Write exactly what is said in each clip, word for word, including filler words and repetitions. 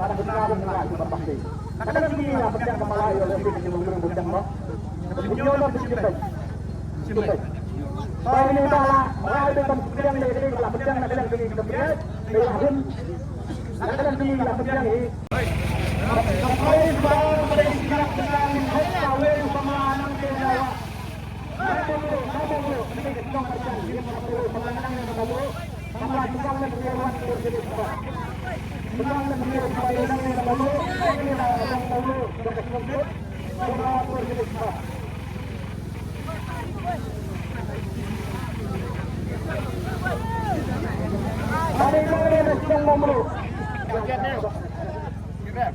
Ka dang kynmaw ba nga la shu ban pynpei. Ka dang shu ngi la pynjah ka mala ïa la shu ngi ngi ngi pynjah mo. Ngi ngi la pynjah. Pynjah. Pynjah. Pynjah. Pynjah. Pynjah. Pynjah. Pynjah.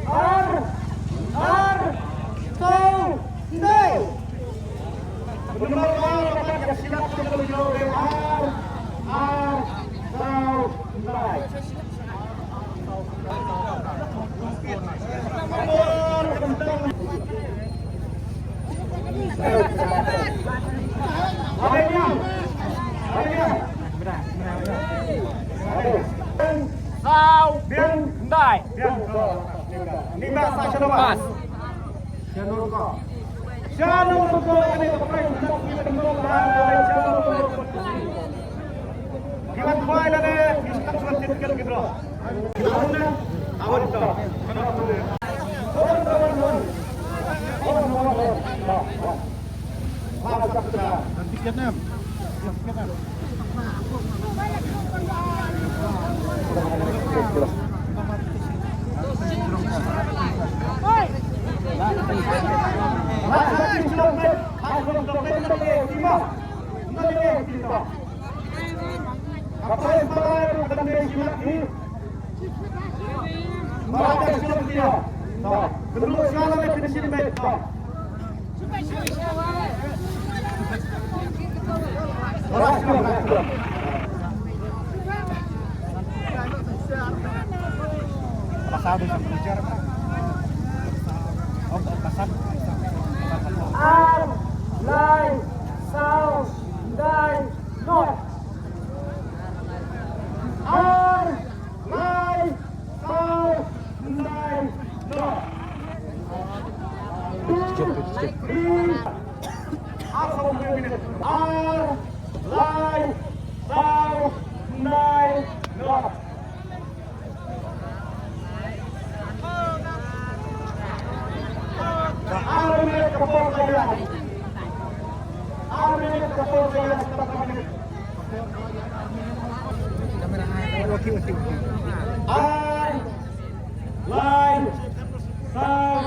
Ar, ar, saw, khyndai. Number ar, ar, ar, saw, khyndai. Saw, khyndai. Pass. Ar, lai, saw, khyndai, not. Ar, lai, saw, khyndai, not. Skip, skip. Ar, lai, saw, khyndai, not. Ar minit ka por ka ïa. Ar minit ka por ka ïa. Ar, lai, saw,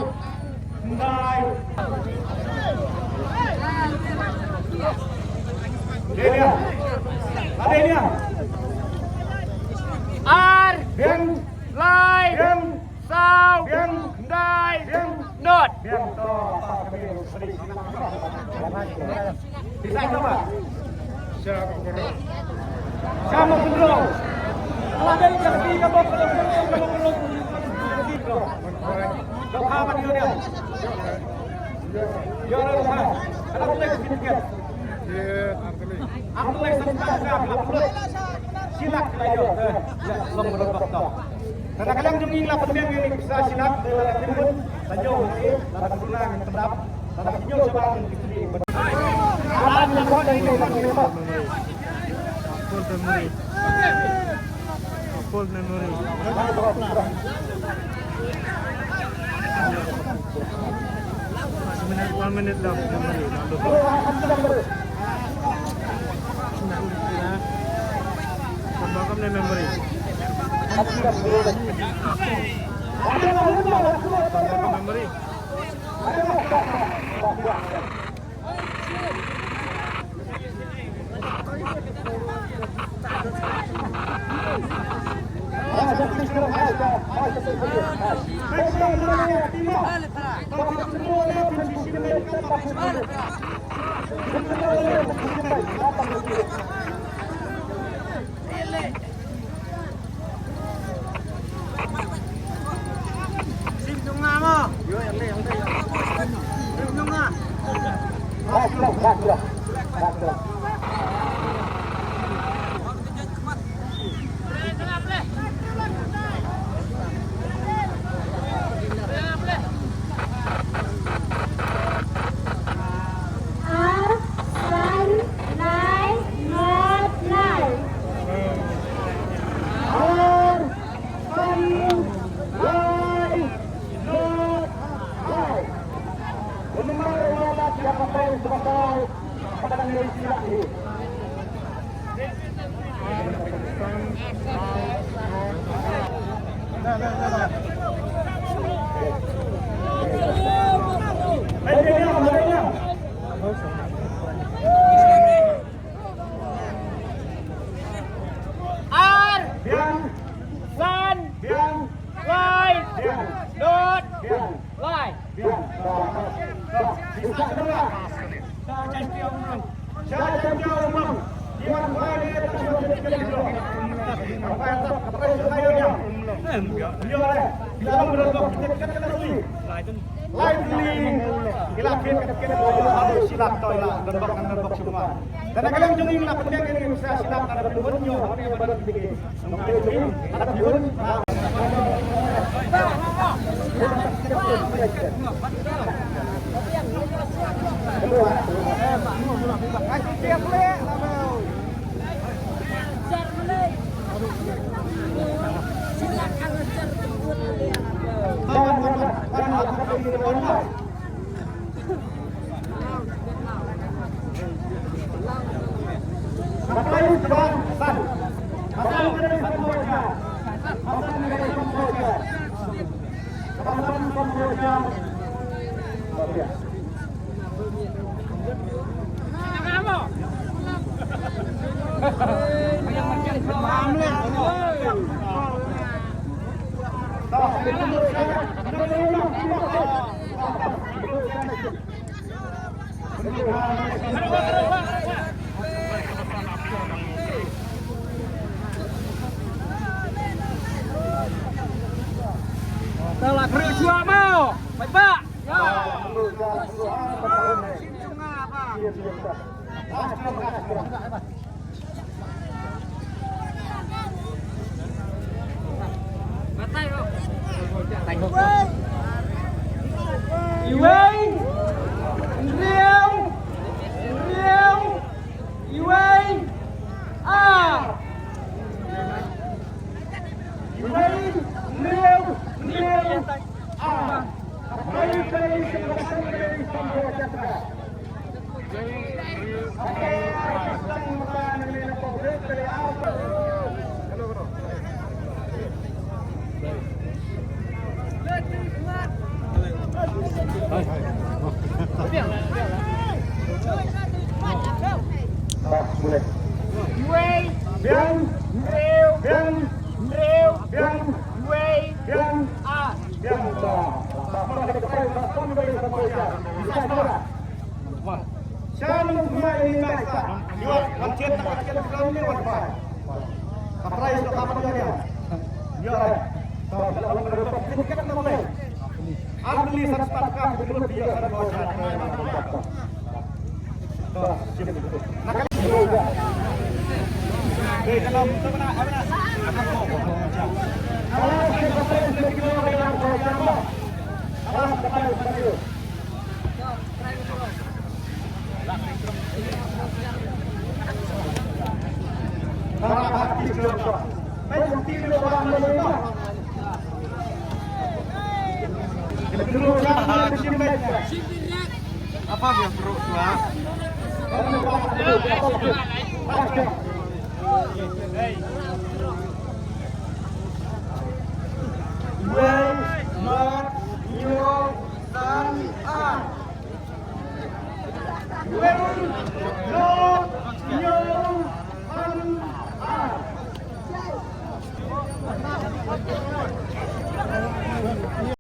khyndai. Dei nia. Dei nia. Ar. Biang. Lai. Biang. Saw. Biang. Khyndai. Biang. Not. Biang. Full memory. One minute, one minute left memory. Tambahkan memory. Memory. Ar, san, lai, not, lai. Ar, san, lai, not, lai. Lai tylli ki la khie ka tiket ba u la ha silak to i la donbok ngan donbok shuwa. Te na ka liang jong ngi la pynbeit ïa ngi sa silak na ka bun ñiew ha ka bun tiket. Tang la kru jua mo. Bai ba. Iwei, hynriew, hynriew, iwei, ar. Iwei, hynriew, hynriew, ar. Iwei, biang, hynriew, biang, hynriew, biang, iwei, biang, ar. Apa dia bro?